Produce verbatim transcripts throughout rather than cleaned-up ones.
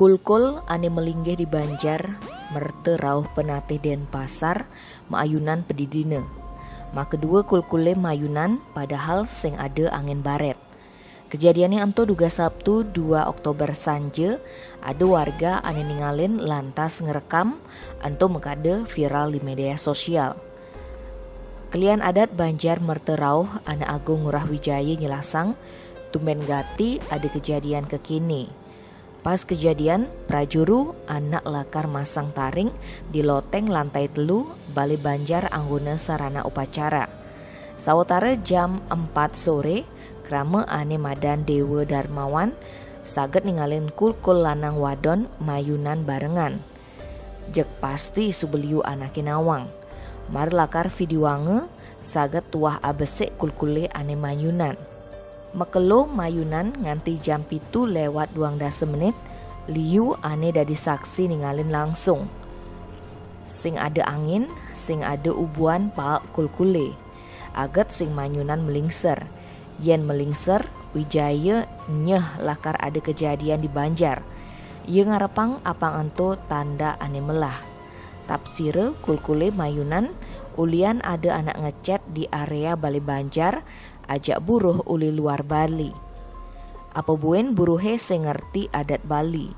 Kulkul ane melinggih di Banjar, merta rauh penatih Denpasar, maayunan pedidina. Makadua kulkule mayunan, padahal sing ada angin baret. Kejadiane ento dugas Sabtu dua Oktober sanja, ada warga ane ningalin lantas ngrekam, ento makada viral di media sosial. Kelian adat Banjar merta rauh Anak Agung Ngurah Wijaya nyelasang, tumben gati ada kejadian kekini. Pas kejadian, prajuru anak lakar masang taring di loteng lantai telu Balai Banjar anggona sarana upacara. Sawatara jam empat sore, krama ane madan Dewa Darmawan saget ningalin kulkul lanang wadon mayunan barengan. Jeg pasti suba liu anake nawang. Mara lakar videoanga, saget tuah abesik kulkule ane mayunan. Makelo mayunan nganti jam pitu lewat duang dasa menit, liu ane dadi saksi ningalin langsung. Sing ada angin, sing ada ubuan paek kulkule. Aget sing mayunan melingser. Yen melingser, Wijaya nyeh lakar ada kejadian di Banjar. Ia ngarepang apang ento tanda ane melah. Tapsira kulkule mayunan, ulian ada anak ngecet di area Balai Banjar, ajak buruh uli luar Bali. Apa buin buruhe sing ngerti adat Bali.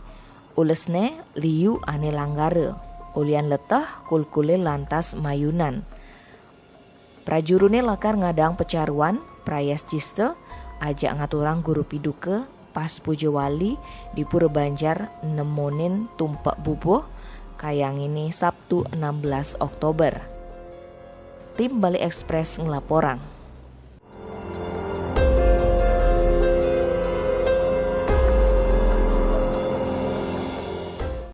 Ulesne liu ane langgara. Ulian leteh kulkule lantas mayunan. Prajurune lakar ngadang pecaruan, prayaschista, ajak ngaturang guru piduka, pas puja wali di Pura Banjar nemonin tumpek bubuh, kayangine Sabtu enam belas Oktober. Tim Bali Express nglaporang.